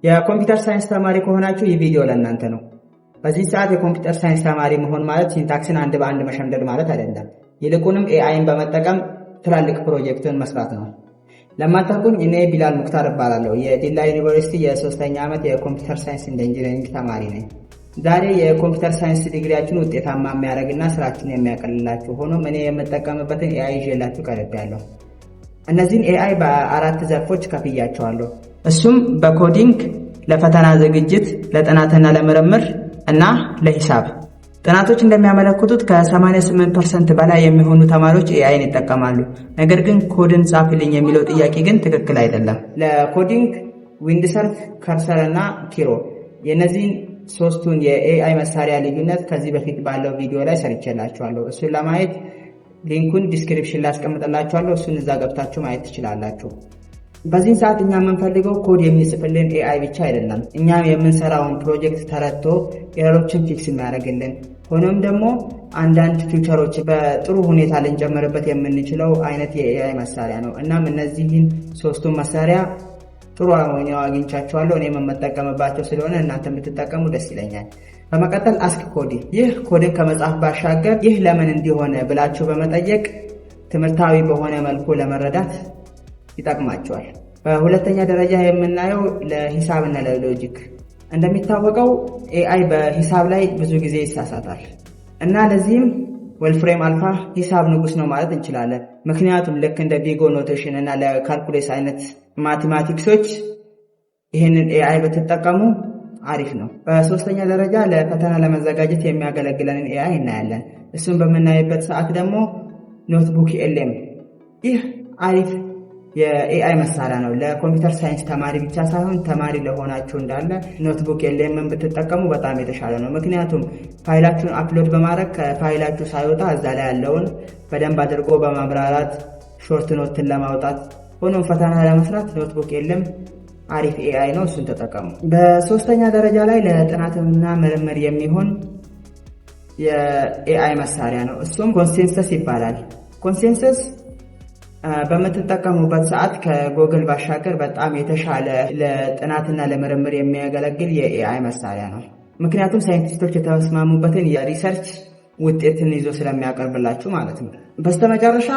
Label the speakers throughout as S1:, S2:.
S1: የ computer science ተማሪ ከሆናችሁ ይህ ቪዲዮ ለእናንተ ነው። በዚህ ሰዓት የ computer science ተማሪ መሆን ማለት syntax ን አንድ በአንድ መሸምደድ ማለት አይደለም። ይልቁንም AI ን በመጠቀም ትላልቅ ፕሮጀክትን መስራት ነው። ለማታውቁኝ እኔ ቢላል ሙክታር እባላለሁ። የዲላ ዩኒቨርሲቲ የሶስተኛ ዓመት የ computer science and engineering ተማሪ ነኝ። ዛሬ የ computer science ዲግሪያችሁን ውጤታማ የሚያደርግና ስራችሁን የሚያቀልላችሁ፣ ሆኖም እኔ የምጠቀምበትን AI ይዤላችሁ ቀርቤያለሁ። እነዚህን AI በአራት ዘርፎች ከፍያቸዋለሁ። እሱም በ coding፣ ለፈተና ዝግጅት፣ ለጥናትና ለምርምር እና ለሂሳብ። ጥናቶች እንደሚያመለክቱት ከ88% በላይ የሚሆኑ ተማሪዎች AI ን ይጠቀማሉ። ነገር ግን ኮድን ጻፍልኝ የሚለው ጥያቄ ግን ትክክል አይደለም። ለ coding Windsurf፣ Cursor እና Kiro፣ የእነዚህን ሶስቱን የ AI መሳሪያ ልዩነት ከዚህ በፊት ባለው ቪዲዮ ላይ ሰርቼላችኋለሁ። እሱን ለማየት link ኡን description ላይ አስቀምጥላችኋለሁ። እሱን እዛ ገብታችሁ ማየት ትችላላችሁ። በዚህን ሰዓት እኛ የምንፈልገው ኮድ የሚጽፍልን AI ብቻ አይደለም። እኛም የምንሰራውን ፕሮጀክት ተረድቶ error ኦችን fix የሚያደርግልን፣ ሆኖም ደግሞ አንዳንድ feature ኦች በጥሩ ሁኔታ ልንጨምርበት የምንችለው አይነት የ AI መሳሪያ ነው። እናም እነዚህን ሶስቱን መሳሪያ ጥሩ ሆነው አግኝቻቸዋለሁ። እኔም የምጠቀምባቸው ስለሆነ እናንተ የምትጠቀሙ ደስ ይለኛል። በመቀጠል Ask Cody። ይህ ኮድን ከመጻፍ ባሻገር ይህ ለምን እንዲህ ሆነ ብላችሁ በመጠየቅ ትምህርታዊ በሆነ መልኩ ለመረዳት ይጠቅማችኋል። በሁለተኛ ደረጃ የምናየው ለሂሳብና ለ logic። እንደሚታወቀው AI በሂሳብ ላይ ብዙ ጊዜ ይሳሳታል እና ለዚህም Wolfram Alpha ሂሳብ ንጉስ ነው ማለት እንችላለን። ምክንያቱም ልክ እንደ big O notation እና ለ calculus አይነት mathematics ኦች ይህንን AI ብትጠቀሙ አሪፍ ነው። በሶስተኛ ደረጃ ለፈተና ለመዘጋጀት የሚያገለግለንን AI እናያለን። እሱን በምናይበት ሰዓት ደግሞ NotebookLM፣ ይህ አሪፍ የ AI መሳሪያ ነው። ለ computer science ተማሪ ብቻ ሳይሆን ተማሪ ለሆናችሁ እንዳለ NotebookLM ን ብትጠቀሙ በጣም የተሻለ ነው። ምክንያቱም ፋይላችሁን upload በማድረግ ከፋይላችሁ ሳይወጣ እዛ ላይ ያለውን በደንብ አድርጎ በማብራራት short note ን ለማውጣት፣ ሆኖም ፈተና ለመስራት NotebookLM አሪፍ AI ነው። እሱን ተጠቀሙ። በሶስተኛ ደረጃ ላይ ለጥናትና ምርምር የሚሆን የ AI መሳሪያ ነው። እሱም Consensus ይባላል። Consensus በምትጠቀሙበት ሰዓት ከጎግል ባሻገር በጣም የተሻለ ለጥናትና ለምርምር የሚያገለግል የ AI መሳሪያ ነው። ምክንያቱም ሳይንቲስቶች የተስማሙበትን የ research ውጤትን ይዞ ስለሚያቀርብላችሁ ማለት ነው። በስተመጨረሻ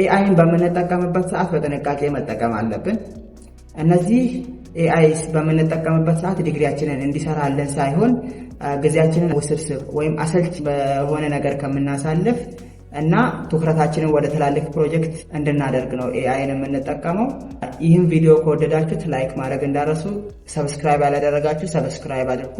S1: AI ን በምንጠቀምበት ሰዓት በጥንቃቄ መጠቀም አለብን። እነዚህ AI በምንጠቀምበት ሰዓት ዲግሪያችንን እንዲሰራልን ሳይሆን ጊዜያችንን ውስብስብ ወይም አሰልች በሆነ ነገር ከምናሳልፍ እና ትኩረታችንን ወደ ትላልቅ ፕሮጀክት እንድናደርግ ነው AI ን የምንጠቀመው። ይህም ቪዲዮ ከወደዳችሁት like ማድረግ እንዳትረሱ፣ subscribe ያላደረጋችሁ subscribe አድርጉ።